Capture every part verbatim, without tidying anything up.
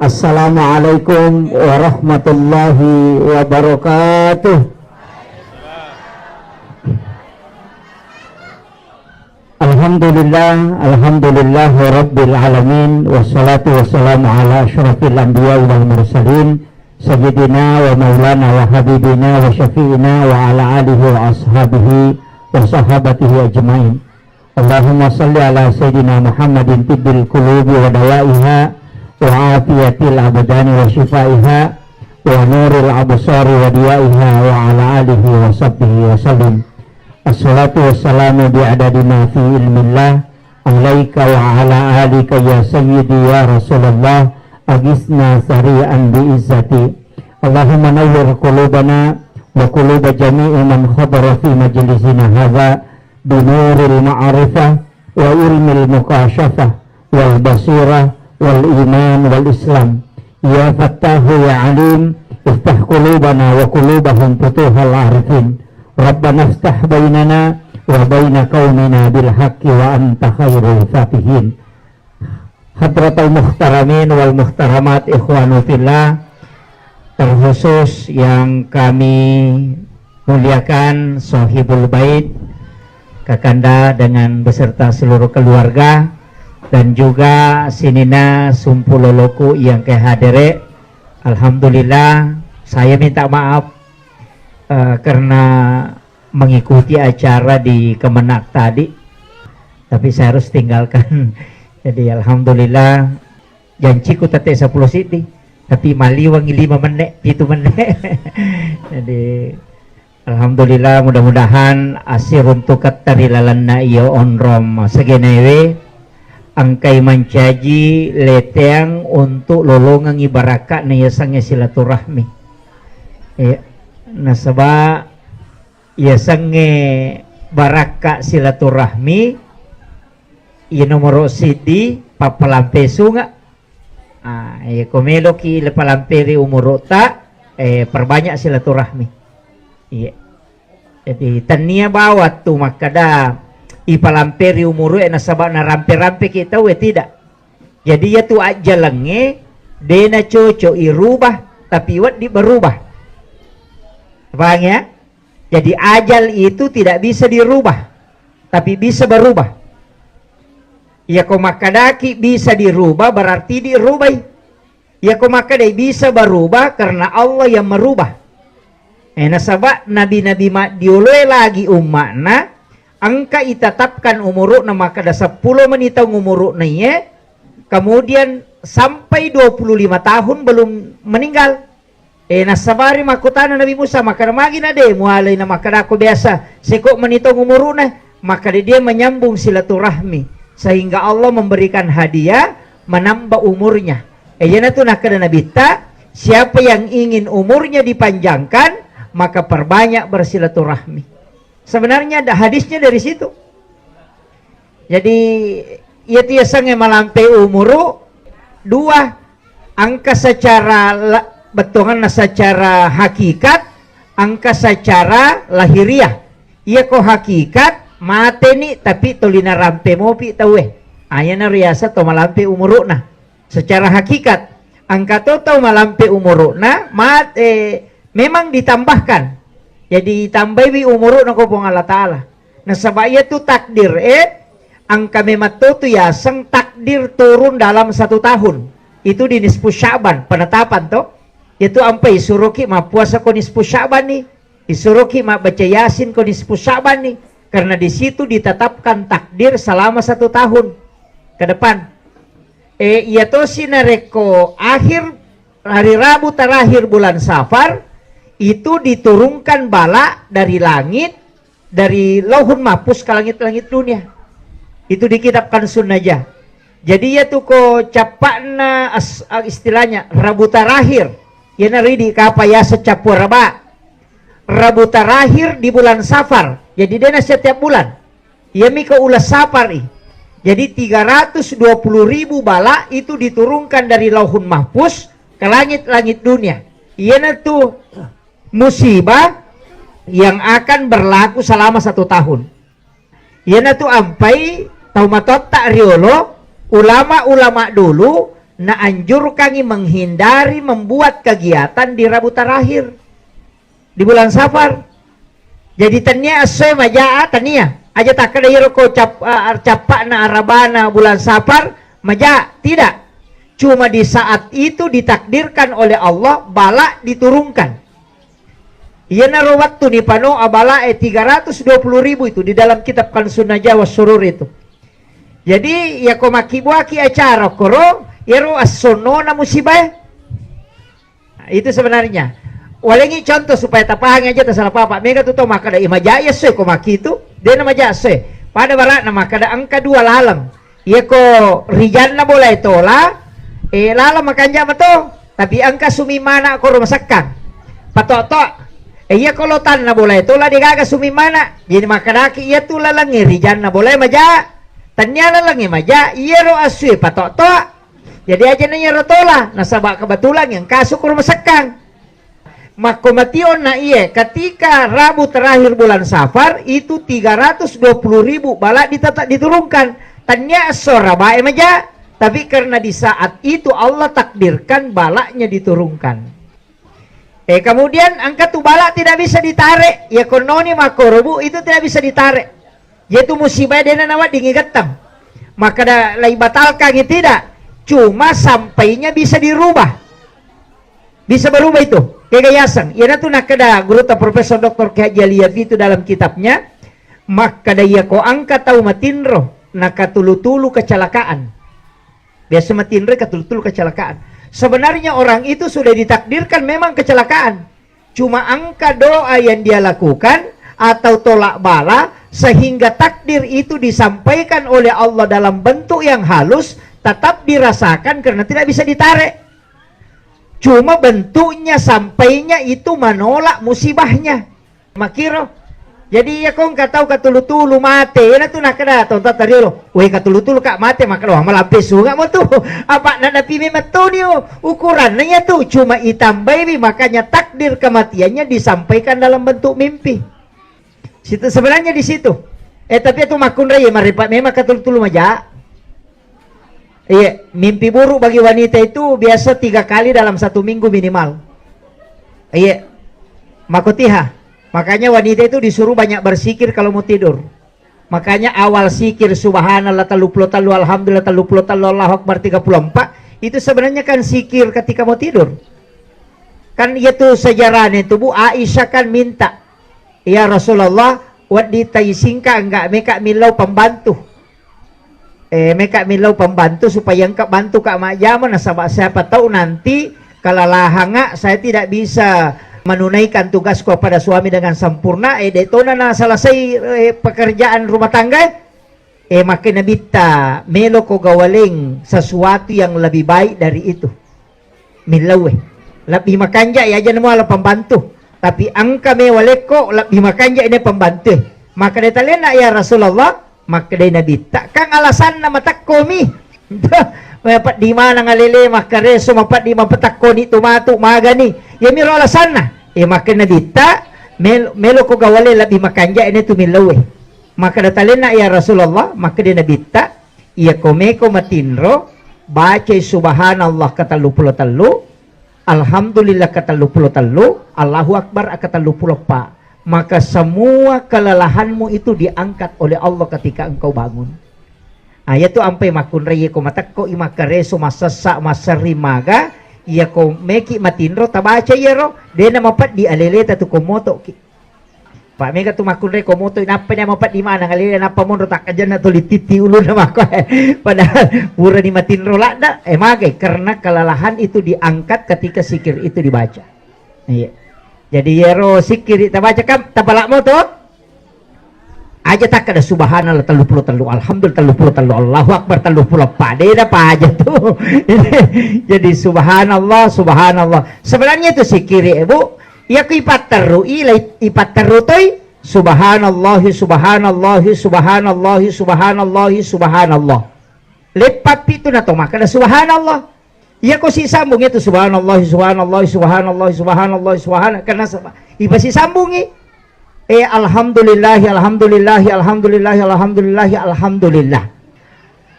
Assalamualaikum warahmatullahi wabarakatuh. Alhamdulillah, alhamdulillah rabbil alamin, wassalatu wassalamu ala asyrafil anbiya wal mursalin, sayyidina wa maulana wa habibina wa syafi'ina wa ala alihi wa ashabihi wa sahabatihi ajmain. Allahumma salli ala sayyidina Muhammadin tibbil qulubi wa dawaiha wa afiyatil abdani wa shifaiha wa nuril absari wa diyaiha wa ala alihi wa sahbihi wa sallim. Assalatu wassalamu bi'adadi ma fi ilmillah alaika wa ala alika ya sayyidi ya Rasulullah, agisna sari'an bi izzati. Allahumma nawwir qulubana wa quluba jami'i man hadara fi majlisina hadza binuril ma'rifah wa ilmil mukashafah wal basirah wal iman wal islam. Ya Fattahu ya Alim, iftah qulubana wa qulubahum futuhal arifin. Rabbana iftah bainana wa baina qaumina bil haqqi wa anta khairul fatihin. Hadratal muhtaramin wal muhtaramat, ikhwanu fillah, terkhusus yang kami muliakan Sohibul Bait, Kakanda dengan beserta seluruh keluarga, dan juga sininna sumpu loloku yang ke hadere. Alhamdulillah, saya minta maaf, eh, karena mengikuti acara di Kemenag tadi, tapi saya harus tinggalkan. Jadi, alhamdulillah, janciku tette seppulo siddi, tapi maliwangi lima menne, pitu menne. Jadi, alhamdulillah, mudah-mudahan asiruntuketta ri lalenna iyo onrong segenewe engkai mancaji leteang untuk lolongengi barakka na yasengnge silaturahmi. Iya, nasaba yasengnge barakka silaturahmi, iya nomoro siddi pappalampe sunga. Ah, iya, ko meloki le palampe ri umuru'ta, eh, perbanyak silaturahmi. Iya. Jadi, tennia bawang tu makkeda ipalampe ri umuru'e nasaba narampe-rampeki tauwe, tidak. Jadi, iyatu ajjalengnge de nacocok irubah, tapi wedding berubah. Paham ya? Jadi, ajal itu tidak bisa dirubah, tapi bisa berubah. Iya, ko makkedaki bisa dirubah, berarti dirubai. Iya, ko makkedai bisa berubah, karena Allah yang merubah. Eh, nasaba nabi-nabi maddioloe lagi umma'na, engka itetapkan umuru'na makkeda seppulo meni taung umuru'na iye, kemudian sampai dua puluh lima tahun belum meninggal. Eh, nassabari makkutana Nabi Musa, makkeda, "Magi na de mualai?" Na makkeda, "Ko biasa, seko meni taung umuru'na." Makkeda, "Dia menyambung silaturahmi, sehingga Allah memberikan hadiah menambah umurnya." Eh, iyanatu nakkeda Nabitta, "Siapa yang ingin umurnya dipanjangkan, maka perbanyak bersilaturahmi." Sebenarnya ada hadisnya dari situ. Jadi, iyatu yasengnge malampe umuru dua, engka secara la-, bettuanna secara hakikat, engka secara lahiriah. Iya ko hakikat, mateni tapi toli narampe mopi tauwe. Ayana riasa to malampe umuru'na. Secara hakikat, engka to tau malampe umuru'na, mat-, eh, memang ditambahkan. Jadi, tambaiwi umuru'na ko Puang Allah Ta'ala. Nasaba iyatu takdir, eh, engka memang to tu yaseng takdir turun dalam satu tahun. Itu di nisfu Sya'ban, penetapan to. Itu ampai suruki mappuasa ko nisfu Sya'ban ni. Isuroki mabbaca Yasin ko nisfu Sya'ban ni, karena di situ ditetapkan takdir selama satu tahun ke depan. Eh, iya tosi narekko akhir hari Rabu terakhir bulan Safar, itu diturunkan bala dari langit, dari Lauhun Mahfuz ke langit-langit dunia. Itu dikitabkan sunnaja. Jadi, iya tu ko cappa'na as-, a, istilahnya Rabu terakhir. Iyana ridi kapa yaseng cappu araba. Rabu terakhir di bulan Safar. Jadi, dena setiap bulan. Iyami ko uleng Safar i. Jadi, tiga ratus dua puluh ribu bala itu diturunkan dari Lauhun Mahfuz ke langit-langit dunia. Iyana tu musibah yang akan berlaku selama satu tahun. Iyanatu ampai tau matoatta riolo, ulama-ulama dulu naanjurkangi menghindari membuat kegiatan di Rabu terakhir di bulan Safar. Jadi, tennia essoe maja, tennia. Aja takkeda iyaro ko cap-, a-, cappa'na arabana bulan Safar maja, tidak. Cuma di saat itu ditakdirkan oleh Allah bala diturunkan. Iyanaro wettu nipanoa balae tiga ratus dua puluh ribu itu di dalam kitab Kansun Najah was Surur itu. Jadi, iyako makkibuaki acara koro, iyaro assonnona musibae. Nah, itu sebenarnya. Walengi contoh supaya tapahangi aja, tasala papa. Mega tu tau makkeda, "Ih, maja iya essoe ko makkitu." Dena maja essoe. Pada bara'na makkeda engka dua laleng. Iyako rijanna bolae tola, eh, laleng makanja mato. Tapi engka sumi mana ko rumah sekkang. Patok-tok. Eh, iyako lotanna bolae tola degaga sumi mana. Jadi makkedaki iya tu lalengnge rijanna bolae maja. Tennia lalengnge maja, iyaro assue patok-tok. Jadi aja na iyaro tola, nasaba kebetulan yang kasu ko rumah sekkang. Makko mationna iye, ketika Rabu terakhir bulan Safar, itu tiga ratus dua puluh ribu bala ditata-, diturunkan. Tennia esso Rabae maja, tapi karena di saat itu Allah takdirkan balanya diturunkan. Eh, kemudian engka tu bala tidak bisa ditarik, ya kononi makkoro, Bu, itu tidak bisa ditarik. Yaitu musibah dena naweddingi gettang. Makkeda laibatalkangi, tidak. Cuma sampainya bisa dirubah. Bisa berubah itu. Kega yaseng. Iyanatu nakkeda gurutta Profesor Doktor Kiai Haji Ali Yafi itu dalam kitabnya, makkeda iyako engka tau matinro, nakatulu-tulu kecelakaan. Biasa matinro katulu-tulu kecelakaan. Sebenarnya orang itu sudah ditakdirkan memang kecelakaan. Cuma engka doa yang dia lakukan atau tolak bala sehingga takdir itu disampaikan oleh Allah dalam bentuk yang halus, tetap dirasakan karena tidak bisa ditarik. Cuma bentuknya sampainya itu menolak musibahnya. Makkiro. Jadi iya ko engka tau katulu-tulu mate, iyanatu nakkeda tonta tariolo, "Weh, katulu-tulu ka mate," makkeda, "Wah, malampe sunga mo tu." Apa nadapi memang toni, oh, ukuranna iya tu, cuma itambaiwi, makanya takdir kematiannya disampaikan dalam bentuk mimpi. Situ sebenarnya di situ. Eh, tapi itu makkunrai, marepa memang katulu-tulu maja. Iya, mimpi buruk bagi wanita itu biasa tiga kali dalam satu minggu minimal. Iya, makotiha. Makanya wanita itu disuruh banyak berzikir kalau mau tidur. Makanya awal zikir subhanallah tellu puluh tellu, alhamdulillah tellu puluh tellu, Allahu Akbar tiga puluh empat, itu sebenarnya kan zikir ketika mau tidur. Kan iya tu sejarahnya itu, Bu, Aisyah kan minta, "Ya Rasulullah, wedding taisingka, enggak meka millau pembantu." Eh, meka millau pembantu supaya engka bantu ka majjama, nasaba siapa tahu nanti kelelahan, saya tidak bisa menunaikan tugasku kepada suami dengan sempurna, eh, de tona na selesai, eh, pekerjaan rumah tangga, eh, makkeda Nabitta, "Meloko gawaleng sesuatu yang lebih baik dari itu." Millauwe. Lebbi makanja ya, aja muala pembantu. Tapi engka mewa lekko, lebbi makanja ini pembantu. Makkeda talenna, "Ya Rasulullah," makkeda Nabitta, "Kan alasanna matekkomi." Mapeddi maneng alele, makkareso, mapeddi mapetekkoni tu matu magani. Ya miro alasanna. Eh, makkeda Nabitta, "Mel-, meloko gawale lebbi makanja ini tu millauwe." Makkeda talenna, "Ya Rasulullah," makkeda Nabitta, "Iya ko meko matinro, bacai subhanallah katellu pulo tellu, alhamdulillah katellu pulo tellu, Allahu Akbar katellu pulo eppa. Maka semua kelelahanmu itu diangkat oleh Allah ketika engkau bangun." Ah, iya tu ampai makkunrai ko matekko i makkareso, massessa, masserri maga, iya ko meki matinro tabaca iyaro, dena mapeddi aleleta tu ko motoki. Pa mega tu makkunrai ko moto, nappa ni mapeddi maneng alele, nappa monro takkajanna tuli titti ulunna mako. Padahal purani matinro ladda, eh, magai, karena kelelahan itu diangkat ketika zikir itu dibaca. Iya. Jadi iyaro zikir tabaca kam, tapala moto. Aja takkeda subhanallah tellu pulo tellu, alhamdulillah tellu pulo tellu, Allahu Akbar tellu pulo eppa, dena pa aja tu. Jadi subhanallah, subhanallah. Sebenarnya itu zikir, Bu. Iya ku ipatterru, ila ipatterru toi, subhanallah, subhanallah, subhanallah, subhanallah, subhanallah. Leppa pitu na to makkeda subhanallah. Iya ko sisambung itu subhanallah, subhanallah, subhanallah, subhanallah, subhanallah. Karena saba-, ipasisambungi. Eh, alhamdulillahi, alhamdulillahi, alhamdulillahi, alhamdulillahi, alhamdulillah.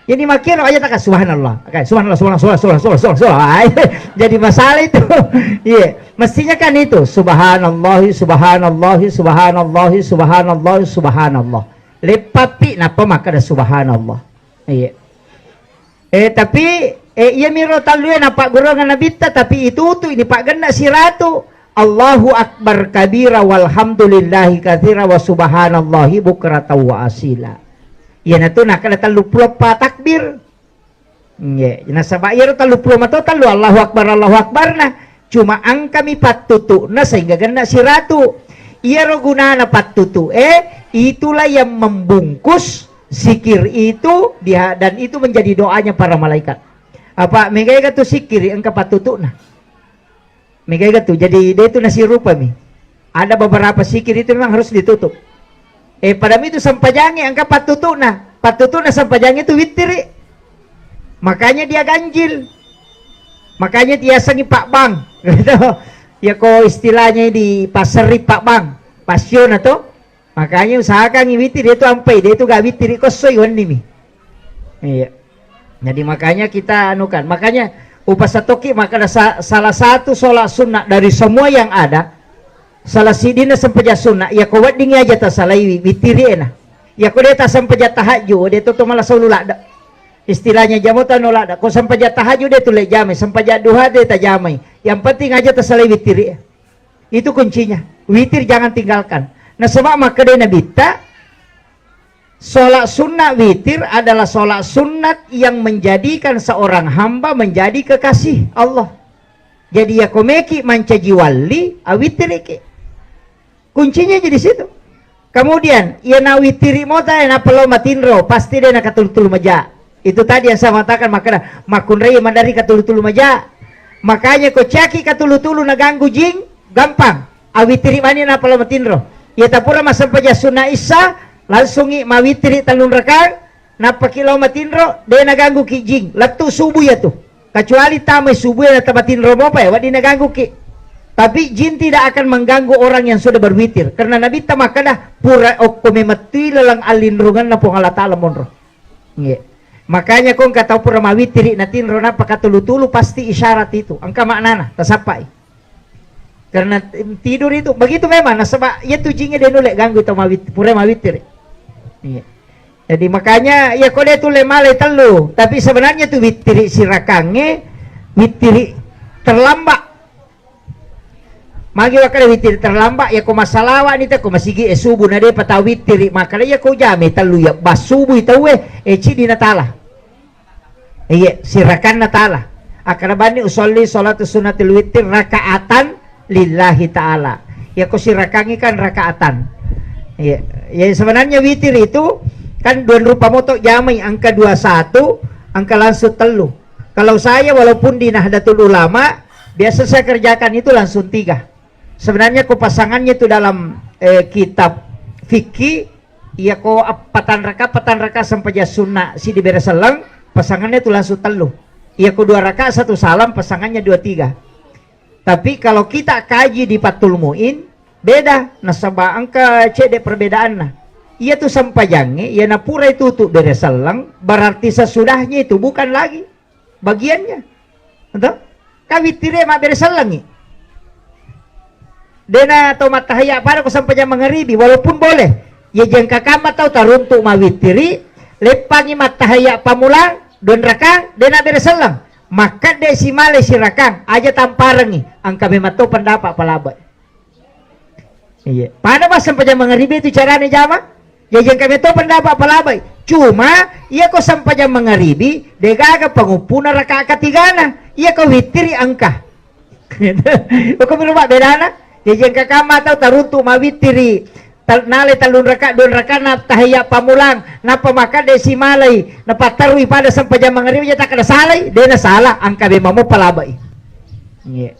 Jadi makkiro aja taka subhanallah. Oke, subhanallah, subhanallah, subhanallah, subhanallah, subhanallah, subhanallah. Ah, iya. Jadi masalah itu. Iya, mestinya kan itu subhanallah, subhanallah, subhanallah, subhanallah, subhanallah. Leppapi napa makkada subhanallah. Iya. Eh, tapi eh, iya miro tallue napaggurungan nabitta, tapi itu tu ini paggenna siratu. Allahu akbar kabira walhamdulillahi katsira wa subhanallahi bukratan wa asila. Iyanatu nakkada telluppulo eppa takbir. Nggih, nasaba iyaro telluppulo mato tellu Allahu Akbar, Allahu Akbar na. Cuma engkami pattutu'na sehingga genna siratu. Iyaro gunana pattutu'e, itulah yang membungkus zikir itu dia, dan itu menjadi doanya para malaikat. Apa megai tu zikir engka pattutu'na? Megai tu. Jadi dia itu nasirupami. Ada beberapa zikir itu memang harus ditutup. Eh, pada itu sempajangi engka pattutu'na. Pattutu'na sempajangi itu wittiri. Makanya dia ganjil. Makanya diasangi Pak Bang. Gitu. Ya ko istilahnya di paseri Pak Bang. Passion atau Makanya usahakan witir, dia tu ampai, dia tu gak witir, kosoi wenni mi. Iya. Jadi makanya kita anukan, makanya upasatoki maka ada sa-, salah satu sholat sunnah dari semua yang ada, salah sidina sempajang sunnah, ya ko wedding aja tasalaiwi, witiri ena. Ya ko dia tak sempajang tahajud, dia tu malah selalu lada. Istilahnya jamo tano lada. Ko sempajang tahajud dia tu le jamai, sempajang duha dia tak jamai. Yang penting aja tasalai witiri. Itu kuncinya. Witir jangan tinggalkan. Nasaba makkeda Nabitta, sholat sunnah witir adalah sholat sunnat yang menjadikan seorang hamba menjadi kekasih Allah. Jadi ya komeki mancaji walli, awitiriki. Kuncinya jadi situ. Kemudian, iya nawitiri mota, iya nappa lao matinro, pasti dé nakatulu-tulu maja. Itu tadi yang saya mengatakan, makkeda, makkunrai maderri katulu-tulu maja. Makanya ko caki katulu-tulu naganggu jing, gampang. Awitiri mani nappa lao matinro. Iya tapura massempajang sunna Isya, langsungi mawitiri tellung rakang, nappaki lao matinro, dé naganggu ki jing. Lettu subuh iya tu. Kecuali tamai subuh iya tamatinro mopa ya, wedding naganggu ki. Tapi jin tidak akan mengganggu orang yang sudah berwitir. Karena Nabi ta makkeda, pura okko memettui laleng allinrunganna Puang Allah Ta'ala monro. Nggih. Makanya ko engka tau pura mawitiri natinro nappa katulu-tulu pasti isyarat itu. Engka maknana, tasappai. Karena tidur itu begitu memang, nasaba iya tu jingnge dé nulle ganggu tau mawit-, pura mawitiri. Iya. Jadi makanya iya ko dé tulle malai tellu, tapi sebenarnya tu witiri sirakangnge, witiri terlambat. Magi wakkeda witiri terlambat, iya ko massalawa ni te ko masigi e subuh na dé pa tau witiri, makkeda iya ko jame tellu iya bas subuh i tauwe, e cidi natala. Iya, sirakanna ta'ala. Akkeda banni usolli sholatu sunnatil witir raka'atan lillahi ta'ala. Iya ko sirakangngi kan raka'atan. Iya, ya sebenarnya witir itu kan dua rupa moto jamai, engka dua satu, engka langsung tellu. Kalau saya walaupun di Nahdlatul Ulama, biasa saya kerjakan itu langsung tiga. Sebenarnya ko pasangannya itu dalam, eh, kitab fikih, iya ko ap-, patang raka, patang raka sempajang sunna sidi bere selleng, pasangannya itu langsung tellu. Iya ko dua raka satu salam, pasangannya dua tiga. Tapi kalau kita kaji di Fathul Muin, beda. Nasaba engka cedde perbedaanna. Iya tu sempajangnge, iya napura itu tu bere selleng, berarti sesudahnya itu bukan lagi bagiannya. Ento? Ka wittiri mabbere sellengngi. Dena tau mattahayya pada ko sempajang mangaribi, walaupun boleh. Ya jengka kamma tau taruntu mawittiri, leppangi mattahayya pamulang, dua rakang, dena bere selleng. Makkeda simale sirakang, aja tamparengngi, engka memang to pendapat palabai. Iya. Pada massempajang mangaribi itu carane jama. Ya jengka meto pendapat palabai. Cuma, iya ko sempajang mangaribi, degaga panguppuna raka ketigana. Iya ko wittiri engka. Ko melo bedana? Ya jengka kamma tau taruntu mawittiri. Tal-, nale tellung raka, dua raka na tahiyya pamulang, nappa makkeda simalai, napatterui pada sempajang mangaribi, ya takkeda salai, dena salah, engka memang mo palabai. Iya.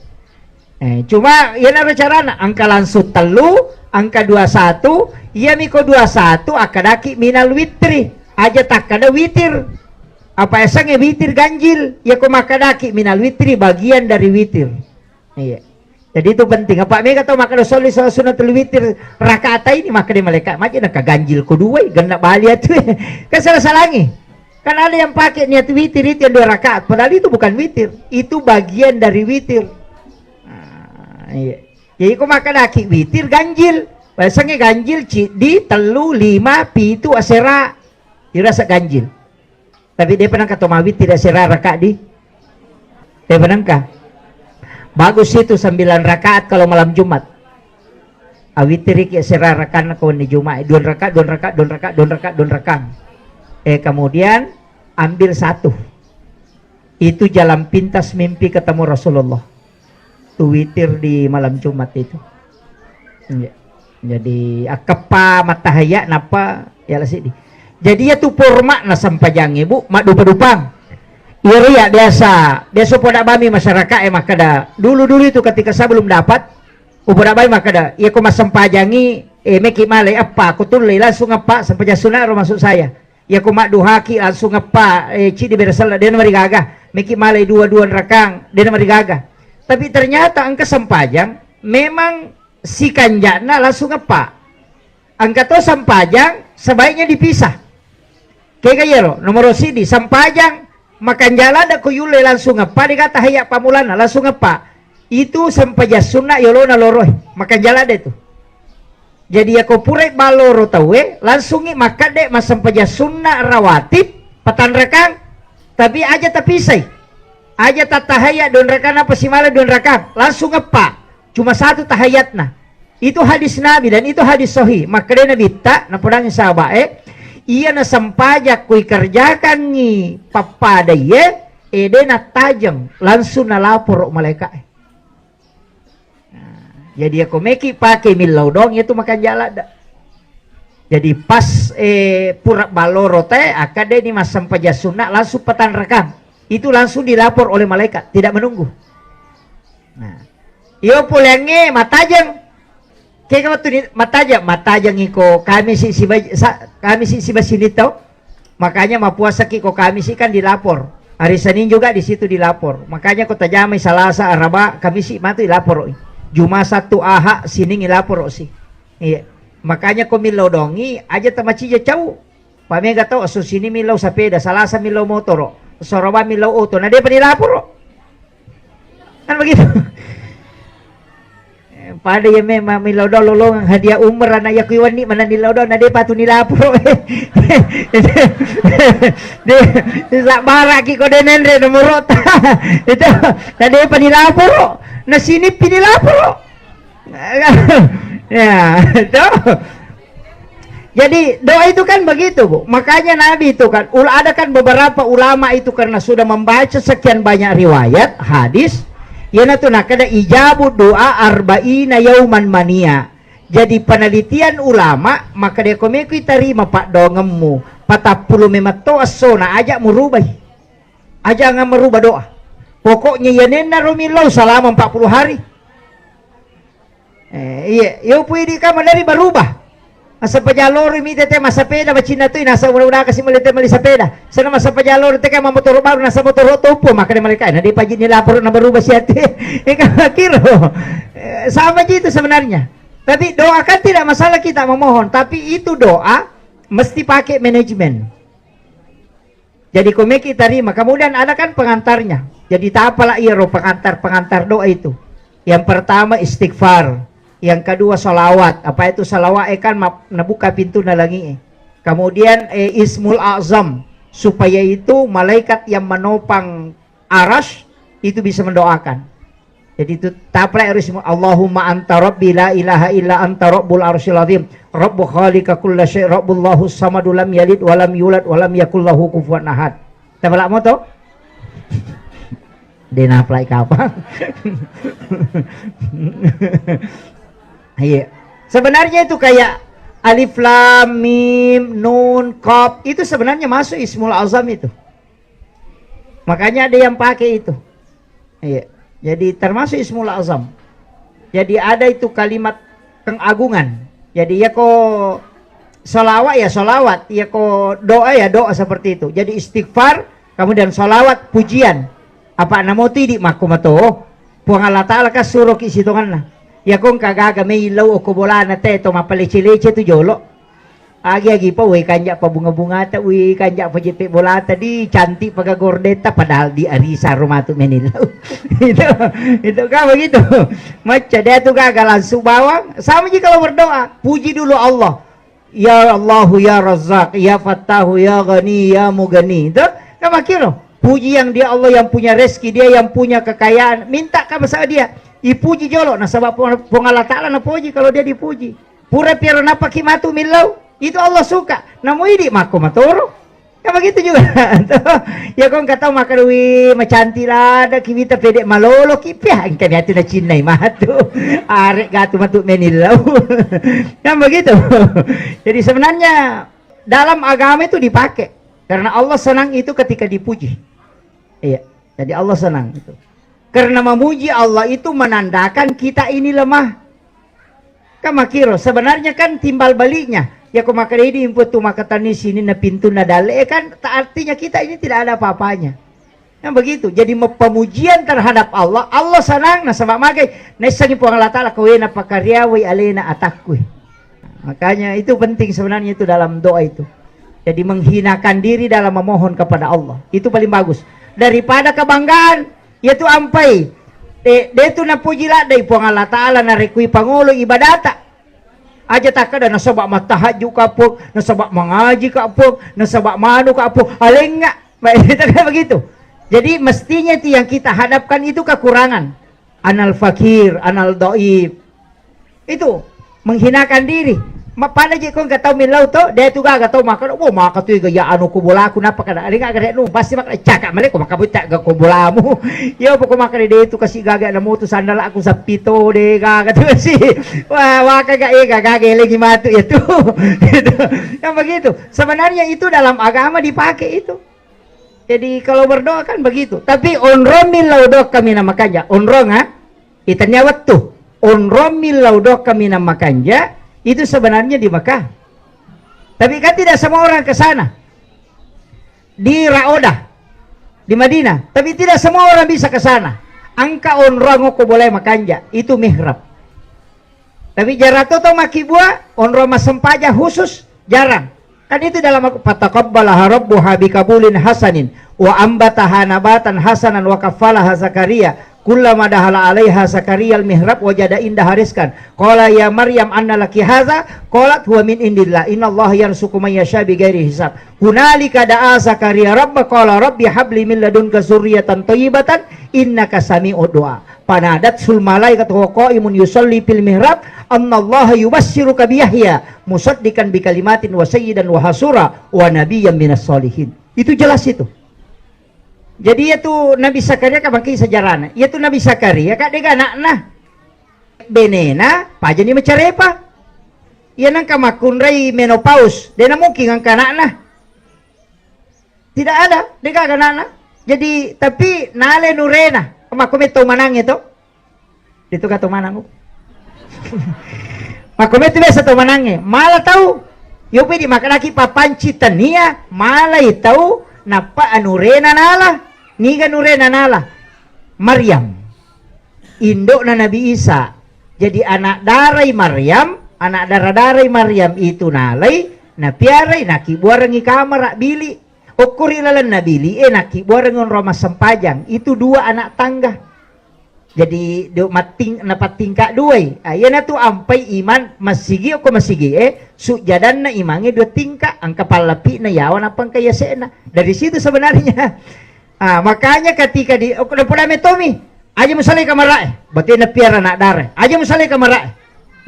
Eh, cuma iyanaro carana, engka langsung tellu, engka dua satu, iyami ko dua satu akkedaki minal witri, aja takkeda witir. Apa esengnge witir ganjil, iya ko makkedaki minal witri bagian dari witir. Iya. Jadi itu penting. Apa mega tau makkeda sholli sunnatul witir rakaatain, makkeda malaikat, maja naka ganjil ko duai, genna bali atu. Kan salah-salangi. Kan ada yang pakai niat witir itu yang dua rakaat, padahal itu bukan witir, itu bagian dari witir. Nah, iya. Jadi ko makkadaki witir ganjil, biasanya ganjil ciddi, tellu, lima, pitu, asera. Irasa ganjil. Tapi dia pernah kata mawitir asera rakaat di? Dia pernah kah? Bagus itu sembilan rakaat kalau malam Jumat. Awitiriki asera rakanna ko wenni Jumat, dua rakaat, dua rakaat, dua rakaat, dua rakaat, dua rakaat. Eh, kemudian ambil satu. Itu jalan pintas mimpi ketemu Rasulullah. Tu witir di malam Jumat itu. Iya. Jadi, akkeppa mattahaya nappa ya la seddi. Jadi, ya tu format na sempajangnge, Bu, maddupa-dupang. Iya, iya, biasa, biasa poda bami masyarakat e makkada, dulu-dulu itu ketika saya belum dapat, upoda bami makkada, iya ko massempajangi, eh, meki malai eppa, ko tullei langsung eppa, sempajang sunat ro maksud saya. Iya ko madduhaki langsung eppa, eh, ciddi beresella, dena marigaga. Meki malai dua-dua rakang, dena marigaga. Tapi ternyata engka sempajang memang sikanja'na langsung eppa. Engka to sempajang sebaiknya dipisah. Kega iyaro, nomoro siddi, sempajang makanjala de ko yulle langsung eppa, dega tahayya pammulanna langsung eppa. Itu sempajang sunna yolona loroe, makanjala de tu. Jadi, yako purai balloro tauwe, langsungngi makkedde massempajang sunna rawatib, patanrakang, tapi aja tapisai. Aja tattahayya dua rakang, apa simala dua rakang, langsung eppa. Cuma satu tahayatna. Itu hadis Nabi dan itu hadis sahih. Makkedai Nabitta, napodangi sahabae, iya nasempajang kui kerjakangngi pappadaiye, ede nattajeng, langsung nalaporo malaikae. Nah, jadi ako meki pake millau doang, itu makanjala da. Jadi pas, eh, pura balloro te, akkadeni massempajang sunna, langsung patanrakang. Itu langsung dilapor oleh malaikat, tidak menunggu. Nah, iyo poleangnge matajeng. Kega wettu ni matajeng, matajeng iko Kamisi siba, sa-, Kamisi siba sini tau. Makanya mapuasaki ko Kamisi kan dilapor. Hari Senin juga di situ dilapor. Makanya ko tajamai Salasa, Araba, Kamisi matu ilaporo. Juma, Sattu, Aha, Sining ilaporo si. Iya. Makanya ko millau dongi aja tamacija cau. Pamega tau esso sini millau sapeda, Salasa millau motoro, esso Araba millau oto, na depa nilaporo. Kan begitu. Eh, pada iya memang millau doang lolongang hadiah umrah, na iya kuiwanni mana nillau doang, na depa tu nilaporo. Dia, dia sabbaraki ko de nenre nomorota. Itu, na depa nilaporo. Na sini pi nilaporo. Ya, itu. Jadi, doa itu kan begitu, Bu. Makanya Nabi itu kan, ul-, ada kan beberapa ulama itu karena sudah membaca sekian banyak riwayat, hadis, iyanatu nakada ijabu doa arba'ina yauman mania. Jadi, penelitian ulama, maka dia komeku tarima paddoangemmu, patappulo memetto essona aja murubai. Aja ngammaruba doa. Pokoknya iyanenna romillau selama empat puluh hari. Eh, iya, yo pui di kamar dari berubah. Masa pejalloro mi tete massapeda bacinna tu, nasa udah-udah kasih meli te meli sapeda. Sana masa pejalloro te kan motoro baru, nasa motoro topo, maka dia mereka, nah, dia pajini lapor na berubah siate. Eka kiro. Eh, sama aja itu sebenarnya. Tapi doakan tidak masalah kita memohon, tapi itu doa mesti pakai manajemen. Jadi, komeki tarima. Kemudian ada kan pengantarnya. Jadi, tapala iyaro pengantar-pengantar doa itu. Yang pertama istighfar, yang kedua salawat. Apa itu salawat? Eh, kan map-, nabuka pintu na langi, eh. Kemudian, eh, Ismul Azam, supaya itu malaikat yang menopang aras itu bisa mendoakan. Jadi itu tapalai harus, "Allahumma anta rabbi la ilaha illa anta rabbul arsyil azim. Rabbu khaliqa kulla syai, rabbullahu samadu lam yalid wa lam yulad wa lam yakul lahu kufuwan ahad." Tapalai moto? Dena apply kapang. Iya. Sebenarnya itu kayak alif lam mim nun qaf, itu sebenarnya masuk Ismul Azam itu. Makanya ada yang pakai itu. Iya. Jadi termasuk Ismul Azam. Jadi ada itu kalimat keagungan. Jadi ya ko salawat ya salawat, ya ko doa ya doa seperti itu. Jadi istighfar, kemudian salawat, pujian. Apa namo tidi makku mato? Puang Allah Ta'ala kan suruh ki sitonganna. Ya ko engka gaga mei lau oko bolana te to mapalece-lece tu jolo. Agi-agi pa, woi kanja pa bunga-bungata, woi kanja pa jeppe bolata, di cantik pa gordetta, padahal di arisa ro matu menillau. Itu, itu kan begitu. Macca dia tu gaga langsung bawang. Sama ji kalau berdoa, puji dulu Allah. Ya Allahu, ya Razzaq, ya Fattahu, ya Ghani, ya Mughni. Itu kan makkiro. Puji yang dia Allah yang punya rezeki, dia yang punya kekayaan. Minta ka masa dia. Ipuji jolo. Nah, sebab Puang, Puang Allah Ta'ala napuji kalau dia dipuji. Pura piaro napaki matu millau, itu Allah suka. Namo idi makko matoro. Kan begitu juga. Ya, kong kata makarui macanti lada ki wita pede malolo ki pia engka ni ati nacinnai matu. Arek gatu matu menillau. Kan begitu. Jadi sebenarnya dalam agama itu dipakai. Karena Allah senang itu ketika dipuji. Iya. Jadi Allah senang itu. Karena memuji Allah itu menandakan kita ini lemah. Kan makkiro, sebenarnya kan timbal baliknya. Ya, ko makkeda idi impu tu makkatenni sininna pintunna dalle, eh, kan ta-, artinya kita ini tidak ada apa-apanya. Yang begitu. Jadi me-, pemujian terhadap Allah, Allah senang nasaba magai naissengi Puang Allah Ta'ala kawena pakariawai alena atakku. Makanya itu penting sebenarnya itu dalam doa itu. Jadi menghinakan diri dalam memohon kepada Allah. Itu paling bagus. Daripada kebanggaan, Iyatu ampai, de, de tu napuji laddai Puang Allah Ta'ala narekui pangolo ibadata. Aja takkeda nasaba mattahajju ka Puang, nasaba mangaji ka Puang, nasaba manu ka Puang, alengnga. Begitu. Jadi mestinya itu yang kita hadapkan itu kekurangan. Anal fakir, anal dhaif. Itu menghinakan diri. Ma-, pada je ko engka tau millau to, de tu gaga tau makkeda, "Oh, maka tu ga ya anu ko bolaku napa kada?" Ringa gare nu, pasti makkeda, "Caka male ko maka buta ga ko bolamu." Iya poko makkeda de tu kasi gaga na motu sandala aku sapito de gaga tu si. Wah, waka ga ega gaga elengi matu ya tu. Kan begitu. Sebenarnya itu dalam agama dipakai itu. Jadi kalau berdoa kan begitu. Tapi onrong millau doa kami nama kanja. Onrong ha? Itannia wettu, onrong millau doa kaminang makanja itu sebenarnya di Mekah. Tapi kan tidak semua orang ke sana. Di Raodah, di Madinah, tapi tidak semua orang bisa ke sana. Engka onrong ko boleh makanja, itu mihrab. Tapi jarato to makkibua, onrong massempajang khusus, jarang. Kan itu dalam Al-, "Fataqabbalaha rabbuha biqabulin hasanin, wa ambataha nabatan hasanan, wa kaffalaha Zakaria, kullama dahala alaiha Zakaria al-mihrab wajada indaha rizqan. Qala ya Maryam anna laki hadza? Qalat huwa min indillah. Innallaha yarzuqu man yasha bighairi hisab. Hunalika da'a Zakaria rabba, qala rabbi habli min ladunka zurriyatan thayyibatan, innaka sami'ud du'a." Fanadatsul malaikatu wa qaimun yusalli fil mihrab, annallaha yubassiruka bi Yahya musaddiqan bi kalimatin wa sayyidan wa hasura wa nabiyyan minas solihin. Itu jelas itu. Jadi, iya tu Nabi Zakaria ka bangki sejarahna. Iya tu Nabi Zakaria ka dega anakna. Benena pajani macarepa. Iya nangka makkunrai menopause, dena mungkin angka anakna. Tidak ada, de gaga anakna. Jadi, tapi nale nurena, makko metto manangnge to. Itu ka to manang. Makko metto biasa to manangnge. Mala tau, yopi di makanaki papanci tania, malai tau, nappa anurena nala. Niga nurena nala? Maryam. Indo'na Nabi Isa. Jadi anak darai Maryam, anak dara-darai Maryam itu nalai, napiarai, nakibuarengi kamara, bili. Okkori lalenna bili'e nakibuareng onrong massempajang. Itu dua anak tangga. Jadi do matting-, napattingka duai. Ah, iyanatu ampai iman masigi okko masigi'e, sujjadanna imangnge dua tingka, engka pallapi'na yawa nappa engka yase'na. Dari situ sebenarnya. Ah, makanya ketika di, okko, napodame tomi, aja musalai kamara'e, berarti napiara anak dara. Aja musalai kamara'e.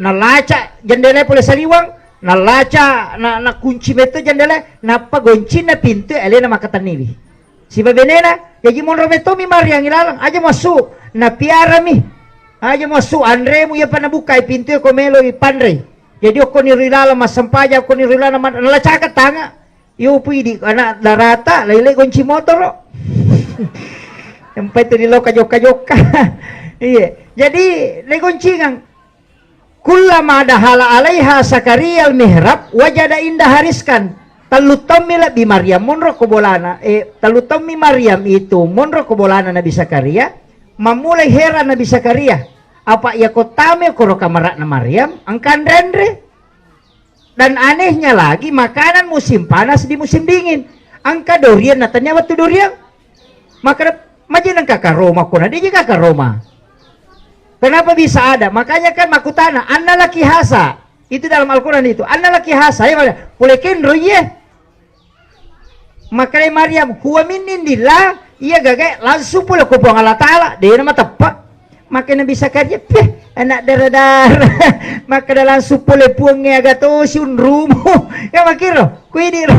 Nalaca jendela pole saliwang, nalaca na, nakunci metto jendela, nappa goncinna pintu alena makatenniwi. Siba benena, jaji monro mettomi Maryam ilalang, aja massu, napiarami. Aja massu, anremu iyapa nabukai pintu ko meloi panrei. Jadi okkoni ri laleng massempajang, okkoni ri laleng ma-, nalacaka tanga. Yo pui di anak darata, laile gonci motoro. Empai tu di loka jokka-jokka. Iya. Jadi, le goncingang. Kullama dahala alaiha Zakaria al-mihrab wajada indaha rizqan. Tellu tommi lebbi Maryam monro ko bolana. Eh, tellu tommi Maryam itu monro ko bolana Nabi Zakaria. Mammulai heran Nabi Zakaria. Apa iya ko tame koro kamara'na Maryam, engka anre-anre. Dan anehnya lagi, makanan musim panas di musim dingin. Engka durian, na tania wettu durian. Maka maji nengka karoma, kona diji ka karoma. Kenapa bisa ada? Makanya kan makutana, anna laki hasa. Itu dalam Al-Quran itu. Anna laki hasa, ya, pole kenro iye. Makkedai Maryam, "Huwa min indillah," iya gagae langsung pole ko Puang Allah Ta'ala, de' na mateppa. Makkeda Nabi Zakaria, "Peh, anak dara-dara." Makkeda langsung pole Puangnge aga tosi unrumu. Ya makkiro, kuidiro.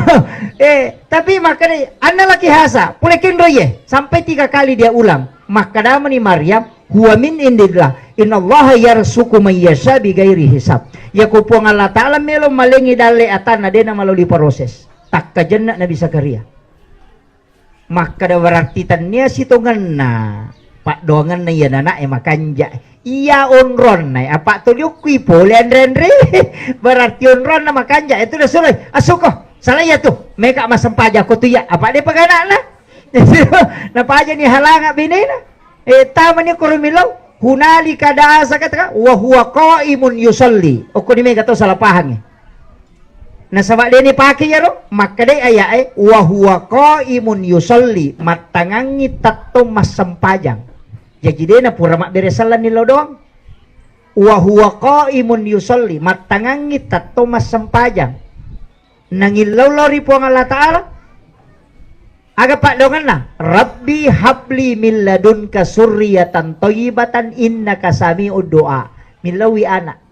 Eh, tapi makkeda, "Anna laki hasa," pole kenro iye. Sampai tiga kali dia ulang. Makkeda mani Maryam, "Huwa min indillah. Innallaha yarzuqu man yasha bighairi hisab." Ya ko Puang Allah Ta'ala melo malengi dalle atanna, de' na malo diproses. Takkajenna Nabi Zakaria. Makkeda berarti tania sitongenna paddoangenna iya nanae makanja. Iya onronna, apa to liukkui pole anre-anre. Berarti onronna makanja. Itu dah suruh, "Asuko, salah iya tu. Meka massempajang ko tu iya. Apa de' paganakna?" Napajani halanga benena. Eh, tamani koro millau, hunalika da'a zakariya wa huwa qaimun yusalli. Okkoni mega tau salah pahangngi. Nasaba de' ni pake iyaro, makkedai aya'e, "Wa huwa qaimun yusalli," mattangangngi tettong massempajang. Jaji de' na pura mabbere selleng nillau doang. "Wa huwa qaimun yusalli," mattangangngi tettong massempajang. Nangillau lao ri Puang Allah Ta'ala. Aga paddoangenna? "Rabbi habli min ladunka surriyatan thayyibatan innaka sami'ud du'a." Millauwi anak.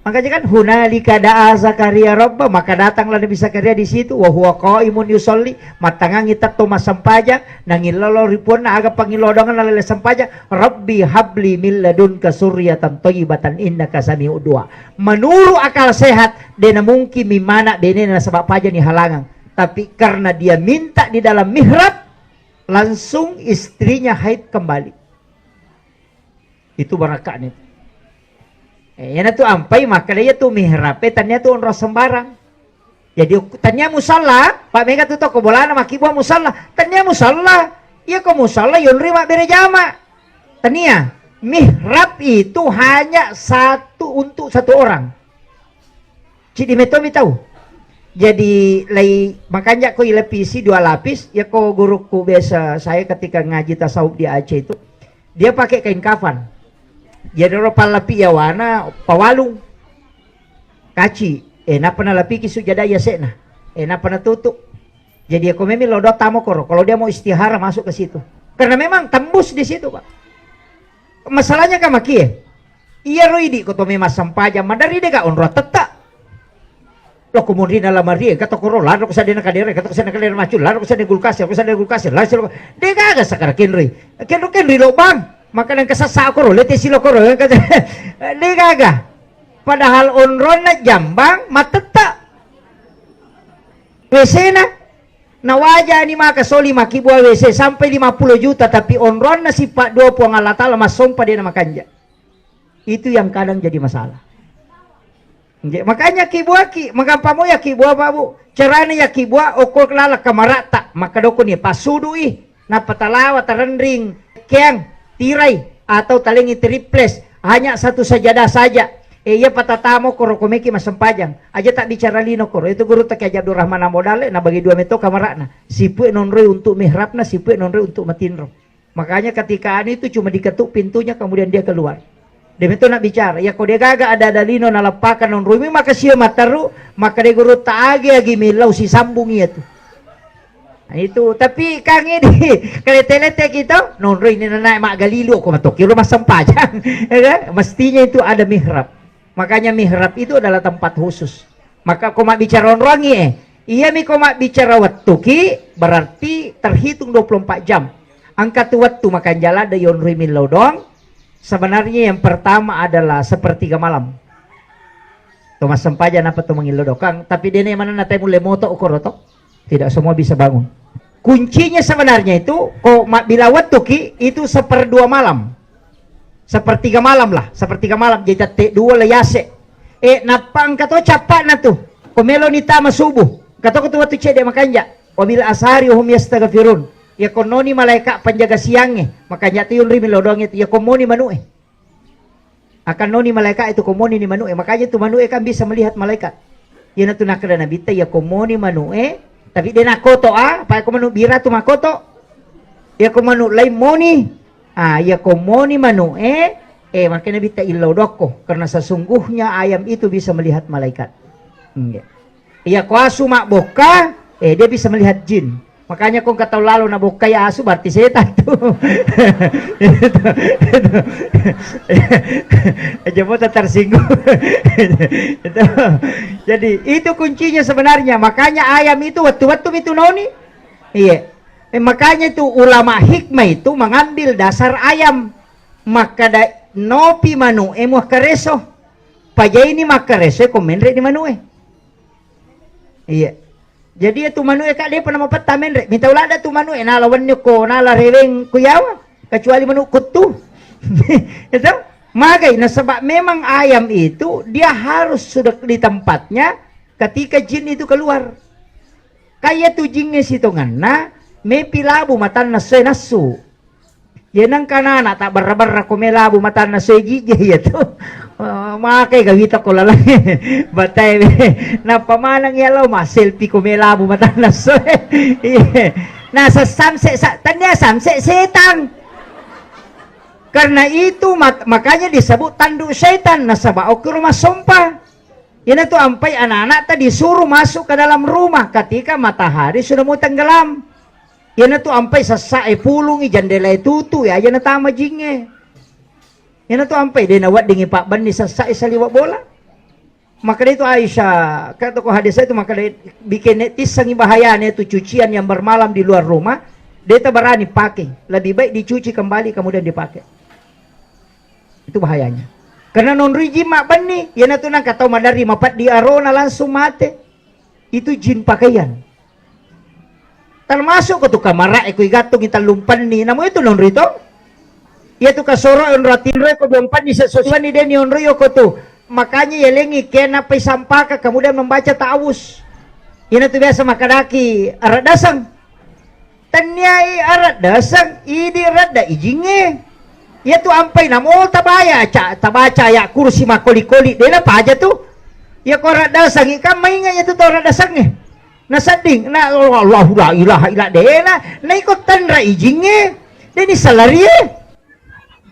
Makanya kan, "Hunalika da'a Zakaria rabba," maka datanglah Nabi Zakaria di situ, "wa huwa qaimun yusalli," mattangangngi tettong massempajang, nangillau lao ri Puanna, aga pangillau doangenna lalenna sempajang, "Rabbi habli min ladunka surriyatan thayyibatan innaka sami'ud du'a." Menurut akal sehat, de' na mungkin mimana benena nasaba pajani halangang. Tapi karena dia minta di dalam mihrab, langsung istrinya haid kembali. Itu baraka'na itu. Eh, iyana tu ampai makkeda iya tu mihrab, eh, tania tu onrong sembarang. Jadi, tania musalla, pa' mega tu toko bolana makkibua musalla. Tania musalla. Iya ko musalla, yonri mabbere jama. Tania. Mihrab itu hanya satu, untuk satu orang. Cidi metomi tau. Jadi, lai makanja ko ilepisi dua lapis, ya ko guruku biasa saya ketika ngaji tasawuf di Aceh itu, dia pakai kain kafan. Jadi, ro pallapi yawana pawalung. Kaci, eh, nappa nalapiki sujada yase'na. Eh, nappa natutu. Jadi, ya ko memang lodo tamo koro, kalau dia mau istihara masuk ke situ. Karena memang tembus di situ, Pak. Masalahnya kan makie. Iyaro idi ko to memang sempajang, madari de' ga onrong tetta. Lo ko munri na lamari, engka to koro, laro ko sadena kadere, engka to sadena kadere macul, laro ko sadena kulkas, ko sadena kulkas, laro ko de' gaga sakara kenroi. Kenro-kenroi lo bang. Maka nang kasassa koro, lete silo koro, eh, kata, de' gaga. Padahal onronna jambang matetta. W C-na, nawajani maka soli makkibua W C sampai lima puluh juta, tapi onronna sifat dua Puang Allah Ta'ala massompa de' na makanja. Itu yang kadang jadi masalah. Nggih, makanya kibuaki, magampang mo ya kibua, Pak, Bu. Carana ya kibua, okko lala kamarata, maka dokoni pasudui. Nappa talawa tarenring keang, tirai, atau talengi triples, hanya satu sajadah saja. Eh, iya patatamo koro komeki massempajang. Aja tak bicara lino koro. Itu guru tak Haji Abdul Rahman Ambo Dalle, na bagi dua meto kamara'na. Sipue nonroi untuk mihrabna, sipue nonroi untuk matinro. Makanya ketika anu itu cuma diketuk pintunya, kemudian dia keluar. Demitu nak bicara, ya ko de' gaga ada-ada lino nalappaka nonroi mi maka sio matteru, maka de' guru ta agi-agi millau sisambung iya tu. Nah, itu, tapi kang ini, kalete-lete kita, nonroi ini nanae maggalilu ko matoki rumah sempajang. Ya kan? Mestinya itu ada mihrab. Makanya mihrab itu adalah tempat khusus. Maka ko mabbicara onrongi, eh. Iyami ko mabbicara wettuki, berarti terhitung dua puluh empat jam. Engka tu wettu makanja ladde yonroi millau doang. Sebenarnya yang pertama adalah sepertiga malam. To massempajang apa to mangillau dokang, tapi dene mana natai mulle moto okoro to. Tidak semua bisa bangun. Kuncinya sebenarnya itu, ko mabbila wettuki, itu seperdua malam. Sepertiga malam lah, sepertiga malam. Jadi tette dua lah yase. Eh, nappa engka to cappa'na tu. Ko meloni tama subuh. Engka to ko tu wettu cedde makanja. Wabil ashari hum yastaghfirun. Ya konnoni malaika penjaga siangnge. Makanja tu yunri milodonge tu. Ya kommoni manu'e. Akan noni malaikat itu ko moni ni manu'e. Makanya itu manu'e kan bisa melihat malaikat. Iyana tu nakkeda Nabitta, iya ko moni manu'e, tapi de' nakoto, ah, apa ko manu' bira tu makoto. Iya ko manu' lain moni. Ah, iya ko moni manu'e, eh, makanya Nabitta illau dokko. Karena sesungguhnya ayam itu bisa melihat malaikat. Iya. Iya ko asu mabbokka, eh, dia bisa melihat jin. Makanya ko engka tau lalo nabokkai asu, berarti setan tu. Itu, itu. Aja mau tersinggung. Itu. Jadi, itu kuncinya sebenarnya. Makanya ayam itu wettu-wettu mi tu noni. Iya. Eh, makanya itu ulama hikmah itu mengambil dasar ayam. Makkeda nopi manu'e muakkareso. Pajaini makkareso ko menre' ni manu'e. Iya. Jadi, itu manu'e, Kak, de'pa namapetta menre'. Mitau ladda tu manu'e, nala wenni ko, nala reweng ku yawa, kecuali manu' kuttu. Itu magai, nasaba memang ayam itu dia harus sudah di tempatnya ketika jin itu keluar. Kaya tu jingnge sitonganna, mepi labu matanna soe nassu. Iya nengka nana tak berra-berra ko melabu matanna soe jije iya tu. Eh, makai gawita ko laleng batae. Nappa maneng iya lao ma selfie ko melabu matanna soe. Iya. Nah, sesamse sa-, tania samse setang. Karena itu mak-, makanya disebut tanduk setan, nasaba okki rumah sompa. Iyana tu ampai anak-anakta disuruh masuk ke dalam rumah ketika matahari sudah mau tenggelam. Iyana tu ampai sessae pulungi, jendelae tutu, ya aja natama jingnge. Iyana tu ampai de' naweddingi pabbenni sessae saliwa bola. Makkeda itu Aisyah, kata ko hadis itu, makkeda bikin tissangi bahayanya itu cucian yang bermalam di luar rumah, de' tabarani pakai. Lebih baik dicuci kembali kemudian dipakai. Itu bahayanya. Karena nonroi jin mabbenni, iyana tu nangka tau maderri mapeddi arona langsung mate. Itu jin pakaian. Termasuk ko tu kamara'e ko igattungi tellumpenni, namu itu nonroi to? Iya tu kasoro onro atinroi ko duampenni sesuani de' ni onroi ko tu. Makanya yalengi kena pai sampaka kemudian membaca ta'awuz. Iyana tu biasa makkedaki arak dasang. Tenniai arak dasang, idi radda ijingnge. Iya tu ampai namo tabaya, ca-, tabaca ayat kursi makoli-koli, de' napaja tu. Iya ko arak dasangi kan mainga iya tu tau arak dasangnge. Nasedding, na Allahu la ilaha illa de'na, na iko tenra ijingnge, de'ni salarie.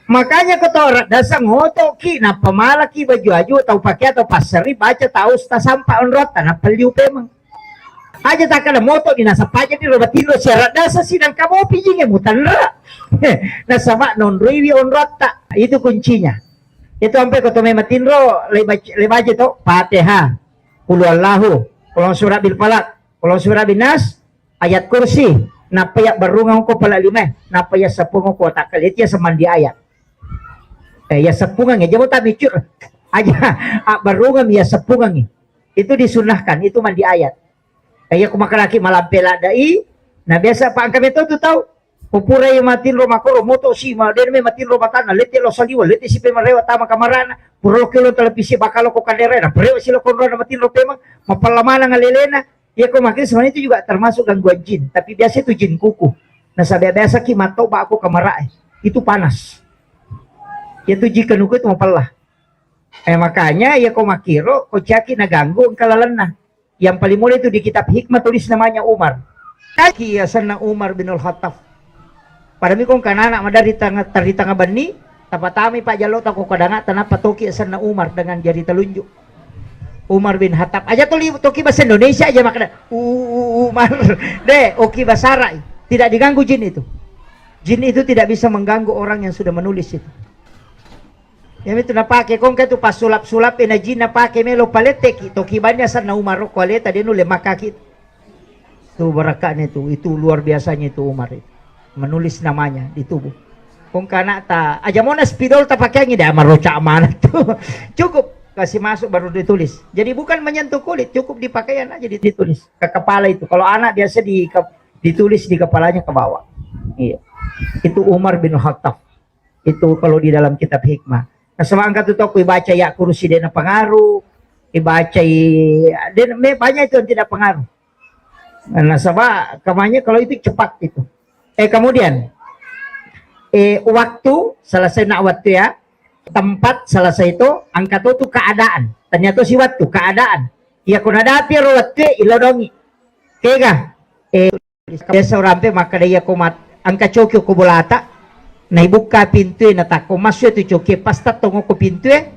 Makanya ko tau arak dasang otoki, nappa malaki baju aju, tau pakai atau passeri, baca ta'awuz tasampa onrotta, nappa liu pemeng. Aja takkada moto ni nasaba paja ni ro batiro siarak dasa sidang kamopi jingnge mutanra. Nasaba nonroiwi onrotta. Itu kuncinya. Itu ampe ko to mai matinro le bac-, le baca to Fatihah, Qul huwallahu, Qul a'udzu birabbil falaq, Qul a'udzu birabbin nas, ayat kursi. Nappa ya berrungang ko pala lima, nappa ya sepung ko takkale ya semandi ayat. Eh, ya sepungang ya, jabo tak micur. Aja, ah, berrungang ya sepungang. Itu disunnahkan, itu mandi ayat. Iya ko makalaki malampe ladai, na biasa pa engka meto tu tau. Ko pura iya matinro makoro moto si ma, de' me matinro matanna, lette lo saliwa, lette si pe marewa tama kamarana, pura lo kelo televisi bakalo ko kadere, na parewa si lo konrona matinro pemang, mapella maneng alelena. Iya ko makin sebenarnya itu juga termasuk gangguan jin, tapi biasa itu jin kuku. Nasaba biasa ki mattoba ko kamarae, itu panas. Iya tu jin kuku itu mapella. Eh, makanya iya ko makkiro, ko caki naganggu engka lalenna. Yang paling mulai itu di kitab hikmah tulis namanya Umar. Kaki asenna Umar bin Al-Khattab. Padami ko engka anak madari tanga, tari tanga benni, tapatamai pajjallo ta ko kadanga tanapa toki asenna Umar dengan jari telunjuk. Umar bin Khattab. Aja tuli toki bahasa Indonesia aja makna. U-, u-, Umar. De', oki bahasa Arab. Tidak diganggu jin itu. Jin itu tidak bisa mengganggu orang yang sudah menulis itu. Iyamitu napake, ko engka tu passulap-sulap e na jin napake melo paletteki, toki banni asenna Umar ko aleta de' nulle makkaki. Tu barakka'na tu, itu luar biasanya itu Umar itu. Menulis namanya di tubuh. Ko engka anakta, aja mona spidol tapakeangi, de' maroca mana tu. Cukup kasih masuk baru ditulis. Jadi bukan menyentuh kulit, cukup di pakaian aja ditulis ke kepala itu. Kalau anak biasa di ke-, ditulis di kepalanya ke bawah. Iya. Itu Umar bin Khattab. Itu kalau di dalam kitab hikmah. Nasaba engka tu tau ko ibaca ya kursi de' napengaruh, ibaca i-, de', me-, banyak itu yang tidak pengaruh. Nasaba kamanya kalau itu cepat itu. Eh, kemudian, eh, waktu, selesai nak waktu ya. tempat selesai to, engka to tu keadaan. Ternyata si waktu keadaan. Iya ko nadapi ro wettue, ilodongi. Kega? Eh, biasa orang pe makkeda iya ko mat-, engka coki ko bolata, naibukka pintue, natakko massu tu coki, pas tettong ko pintue,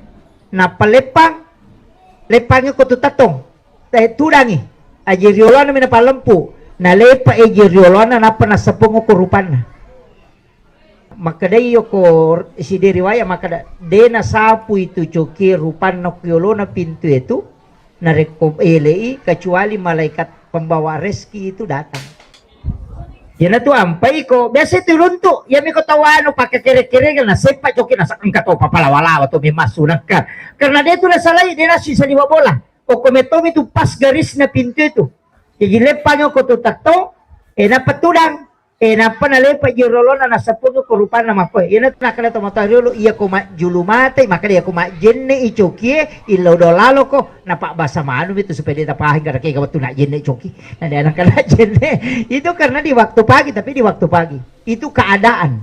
nappa leppang, leppangi ko tu tettong, eh, tudangi, aji riolona mi napallempu, nalepa eji riolona, nappa nassepong ko rupanna. Makkedai yoko siddi riwayat makkeda, de nasapu itu coki rupanna ku yolona pintu itu, narekko elei, kecuali malaikat pembawa rezeki itu datang. Iyanatu ampai ko, biasa itu runtu, iyami ko tau anu pakai kere-kere, naseppa coki, nasa engka to papalawa-lawa to memassu nakka. Karena de tu nasalai, de nasui saliwa bola. Okko metomi tu pas garisna pintu itu. Jadi leppang ko tu tettong, eh, nappa tudang. Eh, nappa nalepa ji rolona, naseppung ko rupanna makkoe. Iyana nakkeda tomatoa riolo, iya ko majjulu matai, makkeda iya ko majjenne i cokie, illau do laloko, napabbasa manumi tu supaya de tapahang, karena kega wettu najjenne coki. Nah, de nakkeda jenne. Itu karena di waktu pagi, tapi di waktu pagi. Itu keadaan.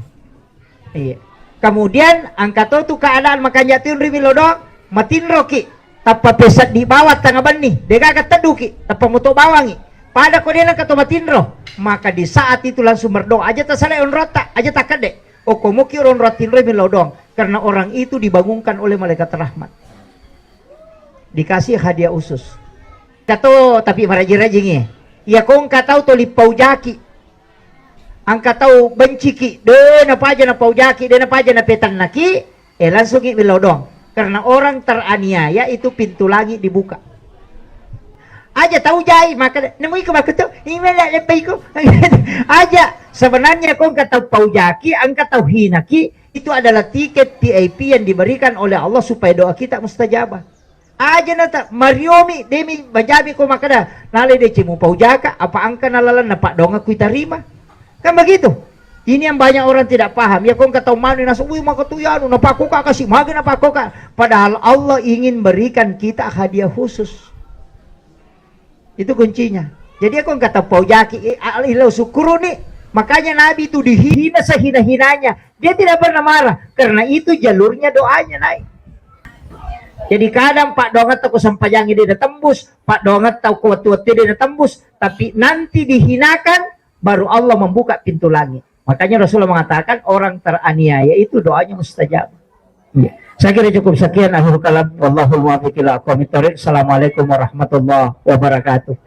Iya. Kemudian, engka to tu keadaan makanja tinroi mi lao doang, matinroki, tappa peseddi bawang tengnga benni, degaga tedduki, tappa muto bawangi. Pada ko de nengka to matinro, maka di saat itu langsung berdoa. Aja tasalai onrotta, aja takkedde. Okko muki onro tinroi mi lao doang, karena orang itu dibangunkan oleh malaikat rahmat. Dikasih hadiah khusus. Kato tapi maraji-rajingi. Iya ko engka tau toli paujaki. Engka tau benciki, de napaja napaujaki, de napaja napetennaki, eh, langsungi mi lao doang. Karena orang teraniaya itu pintu langit dibuka. Aja tau jai, maka nemu iko maka tu, imela lepe iko. Aja, sebenarnya ko engka tau paujaki, engka tau hinaki, itu adalah tiket V I P yang diberikan oleh Allah supaya doa kita mustajabah. Aja nata mariomi, demi bajami ko makkeda, nalai deceng mupaujaka, apa engka nalalang napaddongeng ku itarima. Kan begitu? Ini yang banyak orang tidak paham. Ya, ko engka tau manu nasu, "Wih, maka tu ya anu, napakoka kasi, mage napakoka." Padahal Allah ingin berikan kita hadiah khusus. Itu kuncinya. Jadi, aku engka tau paujaki, eh, a-, ilau syukuruni. Makanya Nabi itu dihina sehina-hinanya. Dia tidak pernah marah. Karena itu jalurnya doanya naik. Jadi, kadang paddoangetta ko sempajangi de natembus, paddoangetta ko wettu-wettu de natembus, tapi nanti dihinakan, baru Allah membuka pintu langit. Makanya Rasulullah mengatakan orang teraniaya itu doanya mustajab. Iya. Saya kira cukup sekian, akhirul kalam. Wallahul muwaffiq ila aqwamit thariq. Assalamualaikum warahmatullahi wabarakatuh.